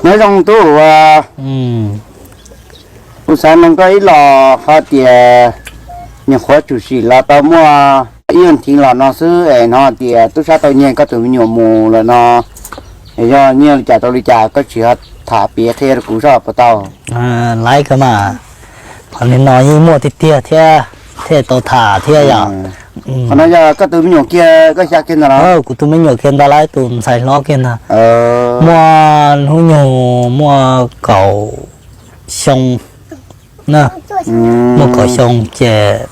Nyob zoo tub, kuv xav noog koj ib los qhov tias nyuam qhuav tshwm sim los tau muaj ib nyuag thiv los no xwb es hnov tias tub sab tau nyiag koj tus me nyuam mus lawm no, yog nyiag li cas rau li cas koj tsis ho tham piav qhia rau kuv soj puas tau? Laiv kawg mas, qhov li no yeej muaj tiag tiag thiab, thiaj tau tham thiab yom. Qhov no yog koj tus me nyuam kiag koj xya kiag ntag los? Kuv tus me nyuam kiag ntag lauj, tus ntxhais hlob kiag ntag. Muaj hnub nyoog muaj kaum xyoo na, muaj kaum xyoo ces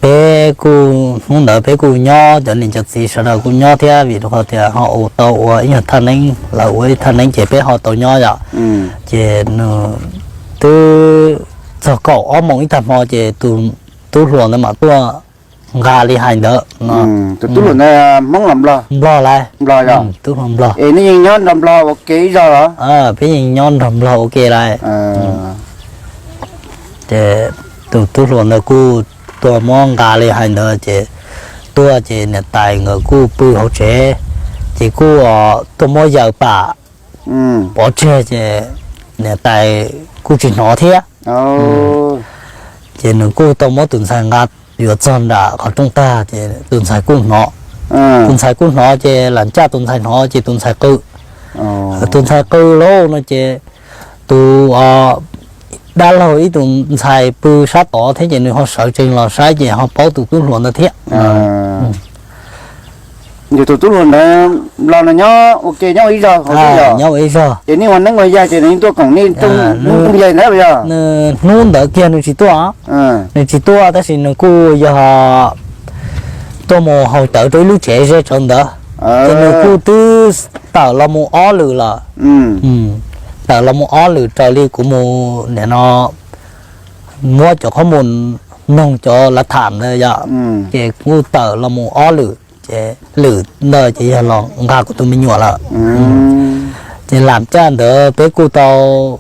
peb kuj, hnub ntawd peb kuj nyob, cov niam cov txiv sawv daws kuj nyob thiab, vim rau qhov tias ho ua tau ua ib nyuag thaj neeb, lawv ua ib thaj neeb ces peb ho tau nyob yom. Ces nws twb txog kaum ob moos ib tag hmo ces tus tub hluas ntawd mam tuaj nqa li hais ntawd no. Tus tub hluas ntawd Hmoob los Nplog? Nplog lauj. Nplog yog? Tub hluas Nplog. Es nej yeej nyob nrog Nplog ua ke ib zog los? Peb yeej nyob nrog Nplog ua ke lauj. Ces tus tub hluas ntawd kuj tuaj muab nqa li hais ntawd ces tuaj ces niam tais nkawd kuj pw hauv tsev, ces kuj tuaj muab yaws pam pov tseg ces niam tais kuj tsis hnov thiab. Ces nws kuj tau muab tus ntxhais nqa yuav txog nram qhov rooj tag ces tus ntxhais kuj hnov. Tus ntxhais kuj hnov ces lam caj tus ntxhais hnov ces tus ntxhais qw. Tus ntxhais qw lauj no ces tus dab laug ib tus ntxhais pw sab tod thiab ces nws ho sawv tsees los saib ces ho paub tus tub hluas ntawd thiab. Yog tus tub hluas ntawd los nws nyob ua ke nyob ua ib zog, nyob ua ib zog ces nej ua neeb ua yaig ces nws tuaj koom nej rooj yaig ntawd los? Nws hnub ntawd kiag nws tsis tuaj, nws tsis tuaj tab sis nws kuj yog tuaj mus haus cawv rau ib lub tsev ze tsawv ntawd, ces nws kuj twb tawm los mus ob lwm lawm. Tawm los mus ob lwm raws li kuv mus nim no muab cov qhob mus noog cov lav tham ntawd yom, ces kuj tawm los mus ob lwm, ces lwm ntawd ces yog los nqa kuv tus me nyuam lawm. Ces lam caj ntawd peb kuj tau,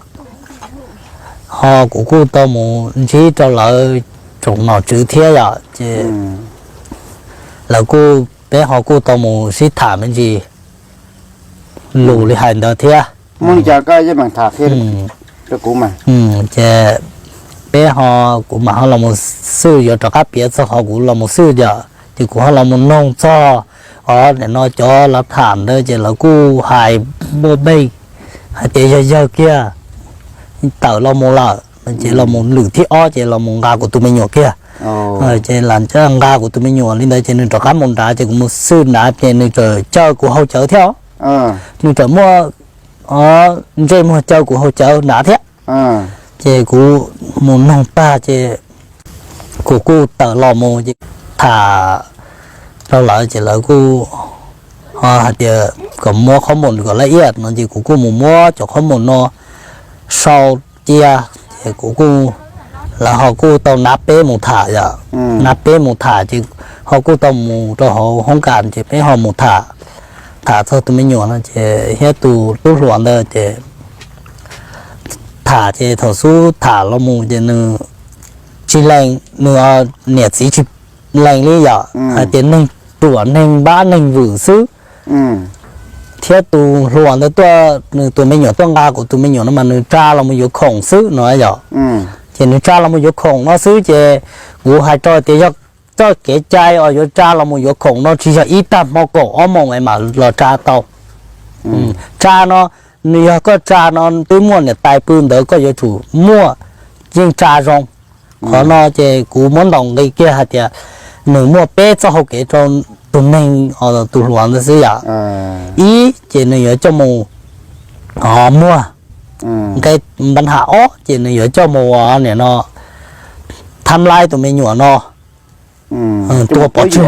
ho kuv kuj tau mus ntsib rau lawv tsoom nom tswv thiab yom, ces lawv kuj, peb ho kuj tau mus sib tham me ntsis lus li hais ntawd thiab. Ces peb ho, kuv mam ho los mus xwb, yuav rov qab piav txog qhov kuv los mus xwb yom, ces kuv ho los mus noog txog, o, nim no cov lav tham ntawd ces lawv kuj hais muaj npe hais tias yog yawg kiag tawm los mus lawm, ces los mus lwm thib ob ces los mus nqa kuv tus me nyuam kiag. Ces lam nqa kuv tus me nyuam li ntawd ces nws rov qab mus nrad ces kuv mus xwb nrad ces nws txawm caw kuv haus cawv thiab. Nws txawm muaj ntsej muag caw kuv haus cawv nrad thiab. Ces kuv mus noog tag ces kuv kuj tawm los mus ces tham rau lawv ces lawv kuj ho hais tias kom muab qhob mus kom laj iaj no ces kuv kuj mus muab cov qhob mus no sau cia, ces kuv kuj, lawv ho kuj tau nab peb mus tham yom, nab peb mus tham ces ho kuj tau mus rau hauv hoob kas ces peb ho mus tham, tham txog tus me nyuam no ces thiab tus tub hluas ntawd ces tham ces thaum xub tham los mus ces nws tsis lees, nws niam txiv tsis lees li yom, hais tias neeg ruam neeg npab neeg vwm xwb. Thiab tus hluas ntawd tuaj, nws tus me nyuam tuaj nqa kuv tus me nyuam no mas nws tsa los mus yuav khoom xwb no yom. Ces nws tsa los mus yuav khoom no xwb ces kuv hais rau tias yog txoj kev cai uas yuav tsa los mus yuav khoom no tsis yog ib tag hmo kaum ob moos es mam los tsa tau. Tsa no, nws yog koj tsa no twb muaj niam tais pw ntawd koj yuav tsum muaj yeej tsa zoo. Qhov no ces kuv muab ntaus nqi kiag hais tias nws muaj peb txoj hau kev rau tus neeg, tus hluas ntawd xwb yom. Ib ces nws yuav coj mus muag, nqe npa nham ob ces nws yuav coj mus ua nim no tham laib tus me nyuam no tua pov tseg.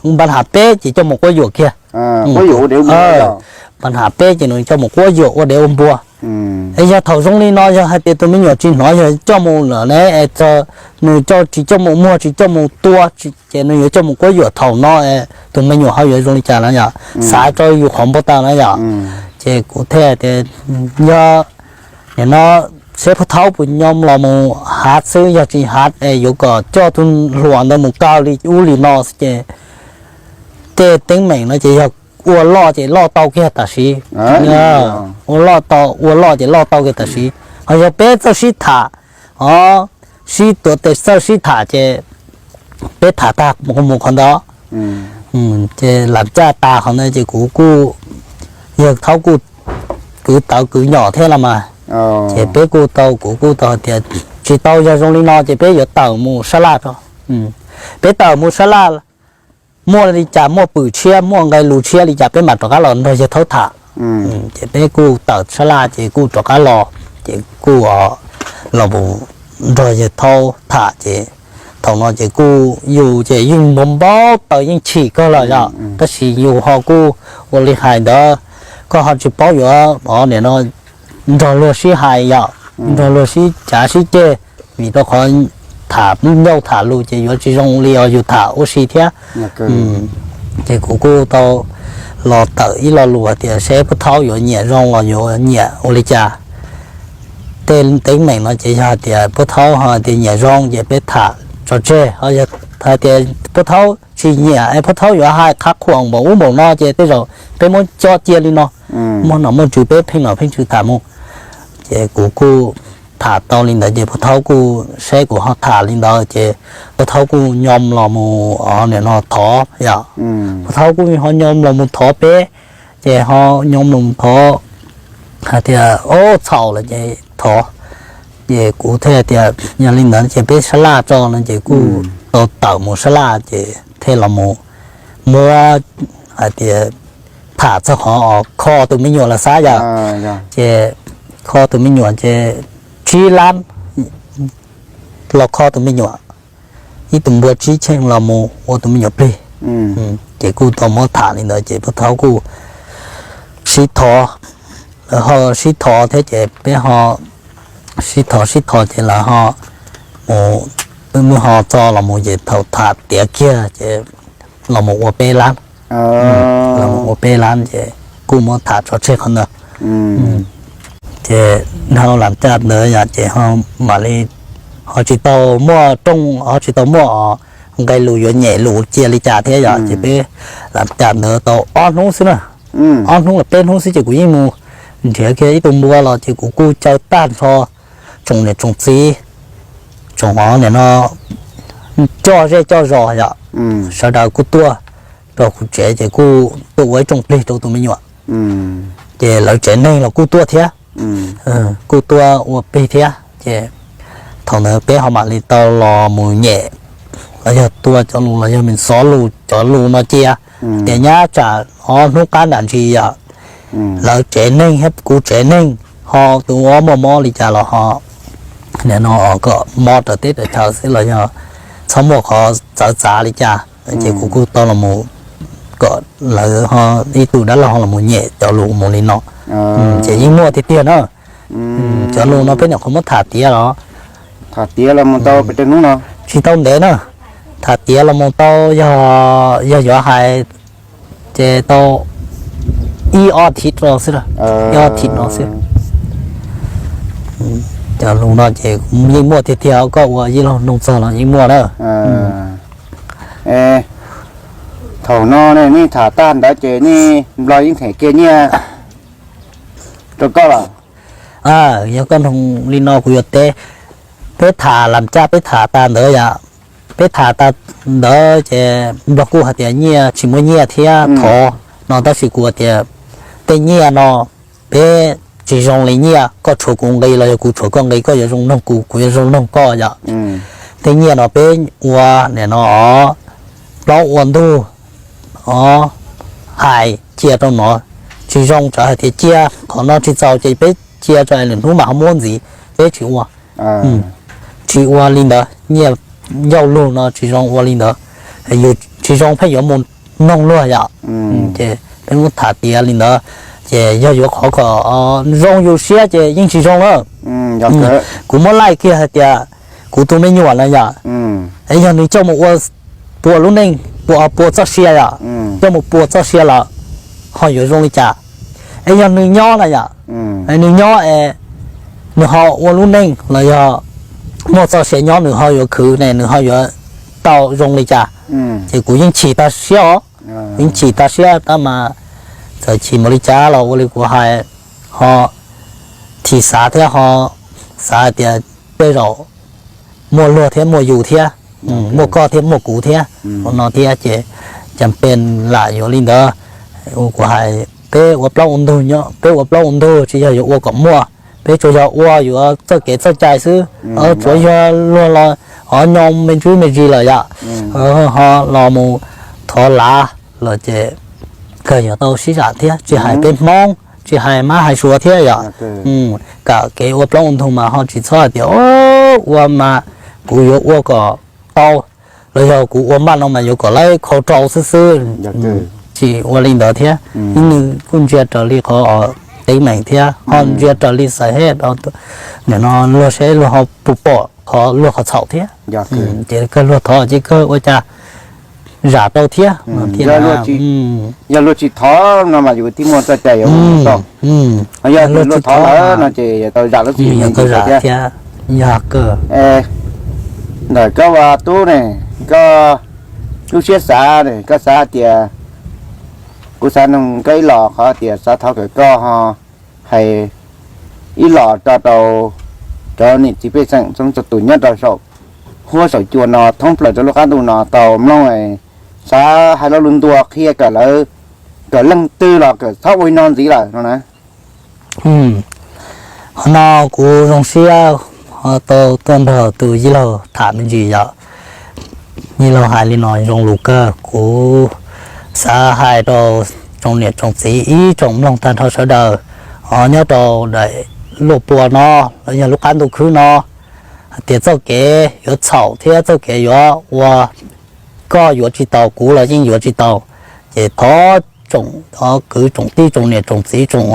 Npa nham peb ces coj mus quab yuam kiag. Npa nham peb ces nws coj mus quab yuam ua dev ua npua. Es yog thaum zoo li no yog hais tias tus me nyuam tsis hnov yog coj mus lawm ne, nws tsis coj mus muag tsis coj mus tua, ces nws yuav coj mus quab yuam thaum no, tus me nyuam ho yuav zoo li cas na yom, xav rau yus qhov npau taws na yom. Ces kuv thiaj tias yog nim no seb phuj thaub puas nyob los mus hav xwb, yog tsis hav es yuav kom coj tus hluas ntawd mus kaw li ub li no xwb ces tej teeb meem no ces yog ua loj ces loj tau kiag tam sim, ua loj tau, ua loj ces loj tau kiag tam sim. Ho yog peb txawj sib tham, o, sib tuav tes txawj sib tham ces peb tham tag mus qhov ntawd. Ces lam caj tas qhov ntawd ces kuv kuj, yawg thaub kuj kwv tawv kwv nyom thiab los mas, ces peb kuj tau, kuv kuj tau hais tias tsis tau, yog zoo li no ces peb yuav tawm mus sab laj tso. Peb tawm mus sab laj, muaj li cas, muaj pwm tshiab, muaj nqe lus tshiab li cas peb mam rov qab los nrog yawg thaub tham. Ces peb kuj tawm sab laj ces kuj rov qab los, ces kuj los nrog yawg thaub tham ces thaum no ces kuj yus ces yeej npau npau taws yeej chim kawg lawm yom, tab sis yus ho kuj ua li hais ntawd, koj ho tsis paub yuav, o, nim no nrog luag sib hais yom, nrog luag sib cav sib ceg, vim rau qhov tham ncauj tham lus ces yuav tsis zoo li os yus tham ua si thiab. Ces kuv kuj tau los tawm ib lo lus hais tias seb puab thaub yuav nyiam zoo los yuav nyiam ua li cas. Tej teeb meem no ces yog hais tias puab thaub ho tias nyiam zoo ces peb tham tso tseg, ho yog hais tias puab thaub tsis nyiam es puab thaub yuav hais qhab qhuas npaum ub npaum no ces tej zaum peb muab coj cia li no, muaj nom muaj tswv peb pheej nom pheej tswv tham mus. Ces kuv kuj tham tau li ntawd ces puab thaub kuj saib kuv ho tham li ntawd ces puab thaub kuj nyo los mus, o, nim no thov yom. Puab thaub kuj ho nyo los mus thov peb, ces ho nyo los mus thov hais tias, o, txhaum lawm ces thov. Ces kuv thiaj tias yog li ntawd ces peb sab laj tso no ces kuj tau tawm mus sab laj ces thiaj los mus muab hais tias tham txog qhov kho tus me nyuam lawm xav yom. Ces kho tus me nyuam ces tsib lab los kho tus me nyuam, ib tug npua tsib cheej los mus ua tus me nyuam plig. Ces kuj tau muab tham li ntawd ces puab thaub kuj sib thov, lawv ho sib thov thiab ces peb ho sib thov sib thov ces lawv ho mus, wb ho txo los mus ces thaum tham tiav kiag ces los mus ua peb lab, los mus ua peb lab ces kuj muab tham tso tseg qhov ntawd. Ces dhau lam caj ntawd yom ces ho mam li ho tsis tau muaj rooj, ho tsis tau muaj nqe lus yuav nyem lus cia li cas thiab yom, ces peb lam caj ntawd tau ob hnub xwb na, ob hnub los peb hnub xwb ces kuv yeej mus nrhiav kiag ib tug npua los ces kuv kuj caw tag nrho tsoom niam tsoom txiv, tsoom hov nim no coj zej coj zos yom, sawv daws kuj tuaj rau kuv tsev ces kuj tuaj ua ib rooj plig rau tus me nyuam. Ces lawv tsev neeg los kuj tuaj thiab, kuj tuaj ua plig thiab ces thaum ntawd peb ho mam li tau los mus nyem los yog tua cov lus los yog me xov lus cov lus no cia, tias nyab tsam ob hnub qab nram ntsis yom, lawv tsev neeg thiab kuv tsev neeg ho tus ua muaj mob li cas los ho nim no kom mob raws teb raws chaw xwb los yog txhob muaj qhov txawv txav li cas, ces kuv kuj tau los mus kom lawv ho ib tug dab laug ho los mus nyem cov lus mus li no. Ces yeej muaj tiag tiag na, cov lus no peb nyuam qhuav muab tham tiav los, tham tiav los mus tau pes tsawg hnub no? Tsis tau ntev na, tham tiav los mus tau, yog, yog yuav hais ces tau ib ob thiv rau xwb, ib ob thiv no xwb. Cov lus no ces yeej muaj tiag tiag, koj ua ib lo nug txog los yeej muaj na. Thaum no nej tham tag ntawd ces nej Nplog yeej them kiag nyiaj rau koj los? Yog koj nug li no kuv yuav teb, peb tham lam caj peb tham tas ntawd yom, peb tham tas ntawd ces Nplog kuj hais tias nyiaj tsis muaj nyiaj thiab thov no, tab sis kuv tias tej nyiaj no peb tsis zoo li nyiaj koj tshuav kuv nqi los yog kuv tshuav koj nqi, koj yuav zoo noog kuv, kuv yuav zoo noog koj yom. Tej nyiaj no peb ua nim no plaub ua ntug, o, hais cia rau no tsis zoo, tsam hais tias cia qhov no tsis txaus ces peb cia rau lwm hnub mam ho muab ntxiv, peb tsis ua. Tsis ua li ntawd, nyiaj ncauj lug no tsis zoo ua li ntawd, yus tsis zoo pheej yuav mus noog luag yom. Ces peb muab tham tiav li ntawd, ces yog yuav qhov kom zoo yus siab ces yeej tsis zoo na. Kuv muab laij kiag hais tias kuv tus me nyuam na yom, es yog nws coj mus ua pua lub neej, pua, pua txoj sia yom, coj mus pua txoj sia los ho yuav zoo li cas? Es yog nws nyob na yom, nws nyob es nws ho ua lub neej los yog muaj txoj sia nyob nws ho yuav khwv ne, nws ho yuav tau zoo li cas? Ces kuv yeej chim tag siab os, yeej chim tag siab tab mas txawm chim mus li cas los ua li kuv hais, ho thim xav thiab ho xav hais tias tej zaum muaj luag thiab muaj yus thiab, muaj koj thiab muaj kuv thiab, ua no thiab ces cas pes lam yuav li ntawd. Kuv hais peb ua plaub ua ntug nyob, peb ua plaub ua ntug tsis yog yuav ua kom muaj, peb tsuas yog ua yuav txoj kev txoj cai xwb, tsuav yog luag los ho nyo me ntsis me ntsis lawm yom, ho los mus thov lav los ces kawg yuav tau sib zam thiab, tsis hais peb Hmoob tsis hais mab hais suav thiab yom. Kam kev ua plaub ua ntug mas ho tsis txhob hais tias ua mas kuv yuav ua kom tau, los yog kuv ua npaj no mas yuav kom laib khau rau xwb xwb. Tsis ua li ntawd thiab, ib nws kuj ntsia raws li qhov teeb meem thiab ho ntsia raws li xav hej, nim no luag seb luag ho puas pom qhov luag qhov txhaum thiab. Ces kawg luag thov ces kawg ua cas zam rau thiab. Yog luag tsis thov no mas yus thiaj muaj txoj cai yuav ua tau. Yog luag thov lawm no ces yuav tau zam lub txim thiab. Yog kawg. Ntawm koj ua tub ne, koj lub siab xav ne, koj xav hais tias, kuv xav noog koj ib los qhov tias xav thov kom koj ho hais ib los tso rau cov niam txiv pej xeem txhua tus nyob rau saum huab saum cua no thoob plaws rau lub qab ntuj no tau mloog, xav hais lo lus ntuas qhia kom lawv, kom leej twg los kom txhob ua li no ntxiv lawm no na. Qhov no kuv zoo siab ho tau tuaj nrog tus yij laug tham me ntsis yom. Yij laug hais li no zoo lus kawg, kuv xav hais rau tsoom niam tsoom txiv ib tsoom mloog tag nrho sawv daws, ho nyob rau daim luaj pua no los yog lub qab ntuj khwb no, hais tias txoj kev yuav txhaum thiab txoj kev yuav ua koj yuav tsis tau, kuv los yeej yuav tsis tau. Ces thov tsoom, thov kwv tsoom tij tsoom niam tsoom txiv tsoom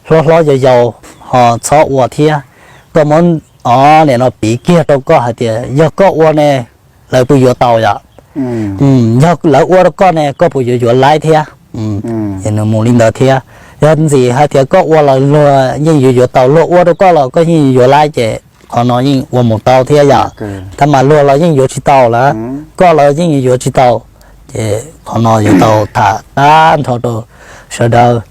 hlob hlob yau yau ho txhob ua thiab. Koj muab nim no piv kiag rau koj hais tias yog koj ua ne, lawv puas yuav tau yom? Yog lawv ua rau koj ne, koj puas yuav yuav laib thiab? Ces nws mus li ntawd thiab. Yog ntxim hais tias koj ua los luag yeej yuav yuav tau, luag ua rau koj los koj yeej yuav laib ces qhov no yeej ua mus tau thiab yom. Tab mas luag los yeej yuav tsis tau lawm, koj los yeej yuav tsis tau. Ces qhov no yuav tau tham tag nrho rau sawv daws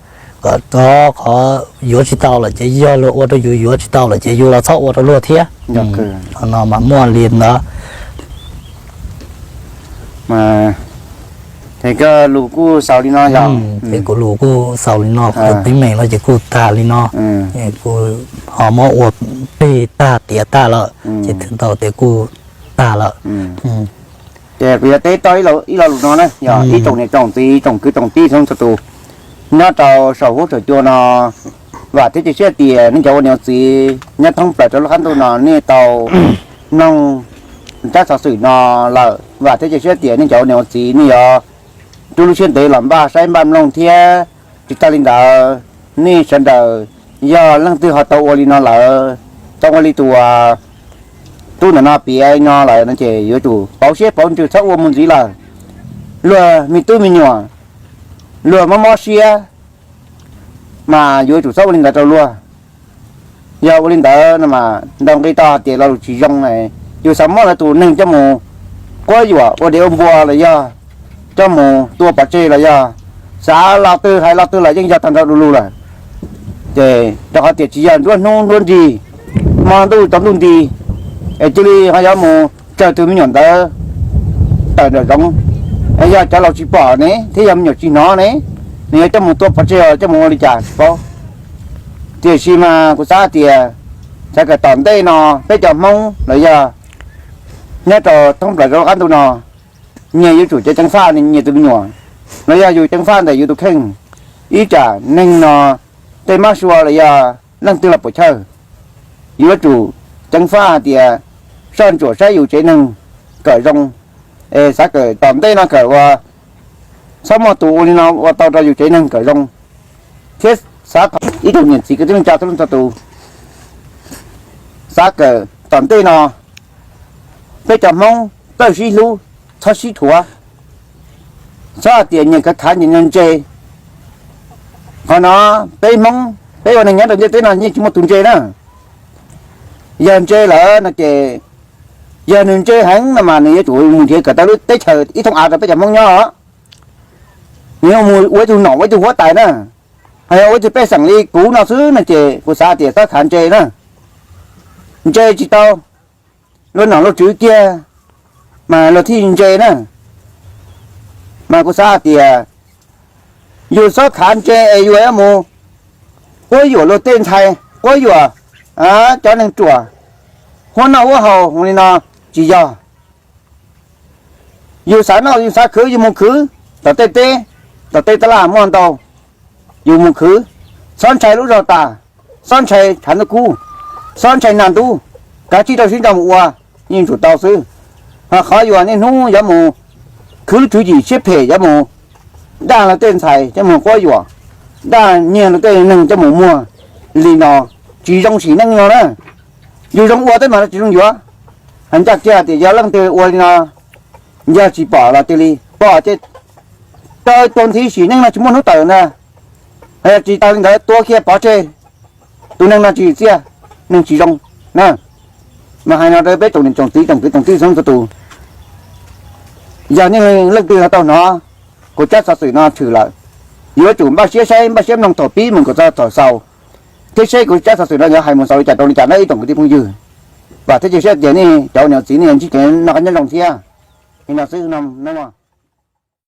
kom txhob, qhov yuav tsis tau lawm ces yog luag ua rau yus yuav tsis tau lawm ces yus los txhob ua rau luag thiab. Qhov no mas muaj li ntawd. Ces koj lus kuj xaus li no yog? Ces kuv lus kuj xaus li no, kuv teeb meem no ces kuj tag li no. Kuv ho muab ua plig tag tiav tag lawm ces thaum ntau tias kuj tag lawm. Ces kuv yuav teb tau ib lo lus no na, yog ib tsoom niam tsoom txiv tsoom kwv tsoom tij txhua tus nyob rau saum huab saum cua no, vam thiab cia siab tias nej cov ua niam ua txiv nyob thoob plaws rau lub qab ntuj no nej tau mloog tsab xov xwm no lawm, vam thiab cia siab tias nej cov ua niam ua txiv nej yuav rub lub siab ntev los npaj saib npaj mloog thiab. Tsis tas li ntawd, nej sawv daws yog leej twg ho tau ua li no lawm, tau ua li tus tub ntawm no piav no lawm no ces yuav tsum pauv siab pauv ntsws txhob ua mus ntxiv lawm. Luag me tub me nyuam, luag mob mob siab mas yuav tsum txhob ua li ntawd rau luag. Yog ua li ntawd no mas ntaus nqi tau hais tias lo lus tsis zoo, yus xav muab lawv tus neeg coj mus quab yuam ua dev ua npua los yog coj mus tua pov tseg los yog xav lo twg hais lo twg los yeej yog tag nrho du lug lawm. Ces rau qhov tias tsis yog nruab hnub nruab nrig, hmo ntuj tsaus ntuj nti, es cia li ho yuav mus tsawg tus me nyuam ntawd tawm nram zoov, yog cov laus tsis pom ne thiab yog me nyuam tsis hnov ne, nws yuav coj mus tua pov tseg los coj mus ua li cas tsis paub. Tiam sis mas kuv xav hais tias, xav kom tom ntej no peb cov Hmoob los yog nyob rau thoob plaws rau qab ntuj no, nyias yuav tsum ceev faj nyias tus me nyuam, los yog yus ceev faj ntawm yus tus kheej. Ib tsam neeg no tej mab sua los yog leej twg los puas chawj, yuav tsum ceev faj hais tias soj ntsuam saib yus tsev neeg kom zoo, es xav kom tom ntej no kom ua, txhob muaj tus ua li no ua tau rau yus tsev neeg kom zoo. Thiab xav thov ib tsoom niam txiv kwv tij neej tsa txhua leej txhua tus, xav kom tom ntej no peb cov Hmoob txawj sib hlub, txhob sib thuav, txhob hais tias nyias khav khav nyias ntse. Qhov no peb Hmoob peb ua neeg nyob rau ntiaj teb no yeej tsis muaj tus ntse na. Yog ntse lawm no ces, yog nws ntse heev no mas nws yuav tsum mus nrhiav kom tau lub teb chaws ib thooj av rau peb cov Hmoob nyob. Nws yuav mus ua ib tug nom ua ib tug huab tais na, ho yog ua ib tug pej xeem li kuv no xwb no ces kuv xav tias txhob khav ntse na. Ntse tsis tau, luag nom luag tswv kiag mas luag thiaj ntse na. Mas kuv xav hais tias yus txhob khav ntse es yus yuav mus quab yuam luag tej ntxhais, quab yuam cov neeg ruam, huab noj huab haus li no tsis yog. Yus xav noj yus xav khwv yus mus khwv tom tej teb, tom tej tab laj muaj ntau, yus mus khwv, txhob ntshai lub zog tas, txhob ntshai tshav ntuj kub, txhob ntshai nag ntub, kav tsij rau siab ntso mus ua, yeej tsum tau xwb. Ho qhov yus niaj hnub yuav mus khwv tswv yim siab phem, yuav mus daj luag tej ntxhais coj mus quab yuam, daj nyiag luag tej neeg coj mus muag li no, tsis zoo sim neej no na. Yus zoo ua tej mas tsis zoo yuav. Hais ncaj kiag tias yog leej twg ua li no, yog tsis pom los cia li pom ces raws tus nthi sim neej no tsis muaj hnub tawm ntag. Ho yog tsis tas li ntawd tua kiag pov tseg, tus neeg no tsis txiaj, neeg tsis zoo na. Mas hais no rau peb tsoom niam tsoom txiv tsoom kwv tsoom tij txhua tus, yog nej leej twg ho tau hnov kuv tsab xov xwm no tshwm lawm, yuav tsum npaj siab saib npaj siab mloog thaum pib mus kom txog thaum xaus, thiab seb kuv tsab xov xwm no yuav hais mus xaus li cas rau li cas na ib tsoom kwv tij phooj ywg. Vam thiab cia siab tias nej cov niam txiv nej ntsib kev noj qab nyob zoo thiab. Li no xwb no.